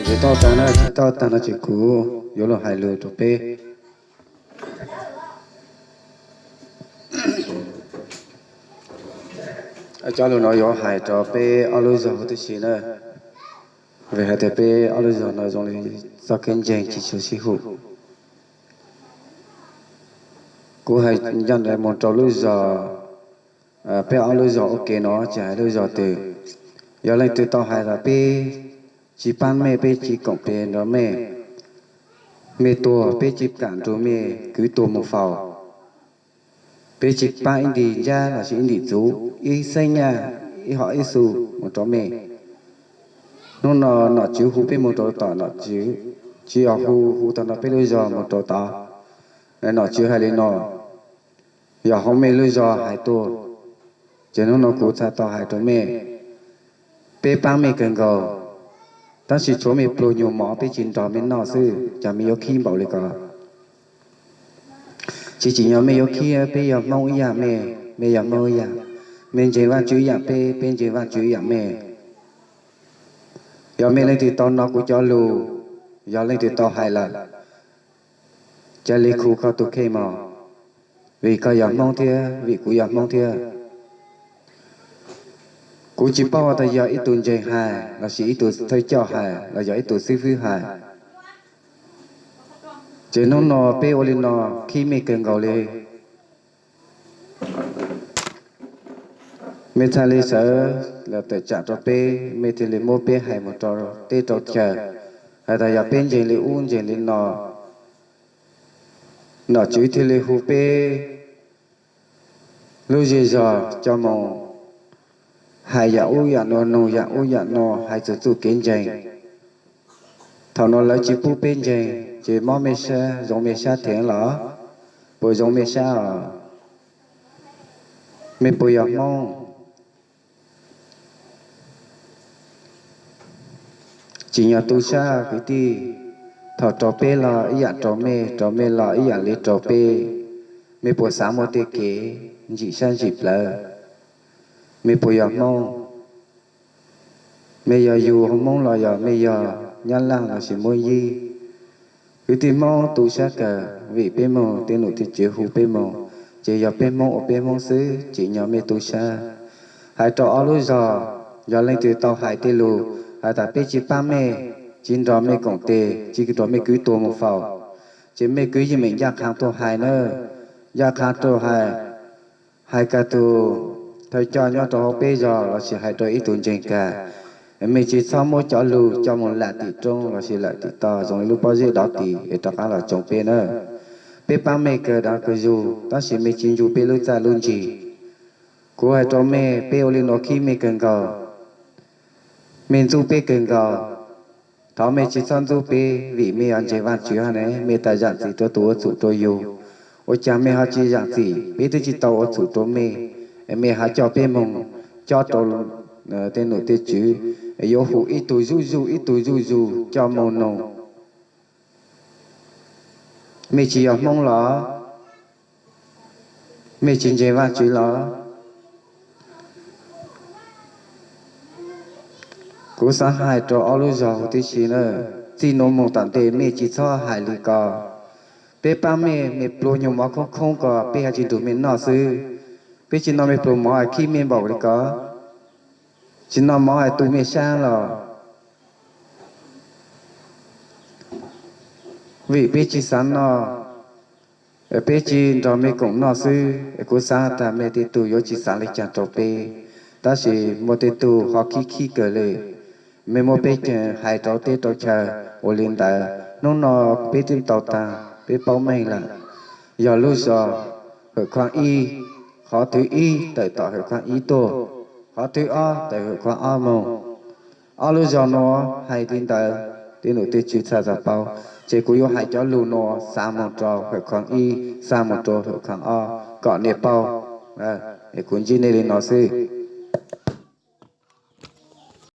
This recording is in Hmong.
Tsis tau tag na, tsis tau tag no ces kuv yuav los hais lus rau peb. Cov lus no yuav hais rau peb ob lub zog huv tib si na, vim hais tias peb ob lub zog no zoo li txoj kev ntseeg tsis tshua sib hum. Kuv hais ncaj nraim mus rau lub zog, peb ob lub zog ua ke no tsis hais lub zog twg, yog leej twg tau hais tias peb tsis pab mej, peb tsis koom tes nrog mej, mej tuag peb tsis kam nrug mej kwv tuag mus faus. Peb tsis pab ib ntim ntsab lossis ib ntim txuv, ib xeeb nyaj, ib hom ib xu mus rau mej. Hnub no nom tswv hu peb mus rau tom nom tswv, tsis yog hu hu tag nrho peb lub zog mus rau tod. Nom tswv hais li no, yog hauv mej lub zog hais tuaj, ces hnub no kuv txhais tau hais rau mej, peb pab mej kawg nkaus, tab sis tshuav mej pluag nyuag mov peb tsis nrog mej noj xwb, cas mej yuav khib npaum li ko. Tsis tsim nyog mej yuav khib, peb yog Hmoob ib yam mej, mej yog Hmoob ib yam, mej ntseeg Vajtswv ib yam peb, peb ntseeg Vajtswv ib yam mej. Yog mej leej twg tau hnov kuv cov lus, yog leej twg tau hais lawm, cia li khu koj tus kheej mog, vim koj yog Hmoob thiab vim kuv yog Hmoob thiab. Kuv tsis paub tas yog ib tug ntseeg hais lossis ib tug thawj coj hais los yog ib tug xib fwb hais. Ces hnub no peb ua li no khib mej kawg nkaus li. Mej txhaj li sawv los tawm tsam rau peb, mej thiaj li muab peb hais mus rau teb rau chaw, hais tas yog peb ntseeg li ub ntseeg li no, nom tswv thiaj li hu peb lub zej zog coj mus hais yam ub yam no, nug yam ub yam no, hais txog txuj kev ntseeg. Thaum no lawv tsis pub peb ntseeg, ces mob mej sab, zoo mej sab theev los? Puas zoo mej sab os? Mej puas yog Hmoob? Tsim nyog tu sab kwv tij, thaum raug peb los ib yam raug mej, raug mej los ib yam li raug peb. Mej puas xav muaj tej kev ntsim sab ntsim plawv? Mej puas yog Hmoob? Mej yog yug Hmoob los yog mej yog Nyab Laj lossis Muab Yib? Kwv tij Hmoob tu sab kawg, vim peb moog tej num tej tswv hu peb moog, ces yog peb Hmoob ua peb Hmoob xwb, tsim nyog mej tu sab. Hais rau ob lub zog, yog leej twg tau hais tej lus hais tas peb tsis pab mej, tsis nrog mej koom tes, tsis nrog mej kwv tuag mus faus, ces mej kwv yeej meem ncaj qha tuaj hais na, ncaj qha tuaj hais. Hais kag tus thawj coj nyob rau hauv peb zog lossis hais rau ib tug ntseeg kag, mej tsis txhob muab cov lug coj mus lam tim roob lossis lam tim toj zoo li lub pob zeb dov tis es rov qab los tsoo peb na. Peb pab mej kawg dag kawg zug, tab sis mej tsis ncu peb lub txaj lub ntsig. Kuv hais rau mej, peb ua li no khib mej kawg nkaus, mej ntxub peb kawg nkaus. Thov mej tsis txhob ntxub peb, vim mej yog ntseeg Vaajtswv hab ne, mej tas zaam txim rua tus ua txhum rua yug. Ua caag mej ho tsis zaam txim, peb twb tsis tau ua txhum rua mej, mej ho coj peb moog cob rua tej num tej tswv, yuav hu ib tug zuj zug ib tug zuj zug coj moog noog. Mej tsis yog Hmoob los? Mej tsis ntseeg Vaajtswv los? Kuv xaav hais rua ob lub zog huv tib si na, txij nuav moog tom ntej mej tsis txhob hais li ko. Peb paab mej, mej pluag nyuag mov khoob khoob ko peb ho tsis nrug mej noj xwb. Peb tsis noj mej pluag mov es khib mej npaum li ko. Tsis noj mov es tu mej sab los? Vim peb tsis xaav noj, peb tsis nrug mej koom noj xwb. Kuv xaav tas mej tej tug yuav tsis xaav le caag rua peb, tab sis muaj tej tug ho khib khib kawg le. Mej muab peb ceg hais rau teb rau chaw ua li ntawd, hnub no peb twb tau taag, peb paub meej lawm. Yog lub zog Hawm Khov ib, qhov thwv ib tawm tom Hawm Khov ib tuaj, qhov thwv ob tawm Hawm Khov ob moog. Ob lub zog nuav hais li ntawd, tej num tej tswv txhaj txhaj paub, ces kuv yuav hais cov lug nuav xa moog rau Hawm Khov ib, xa moog rau Hawm Khov ob kom nej paub. Kuv ntsib nej li no xwb.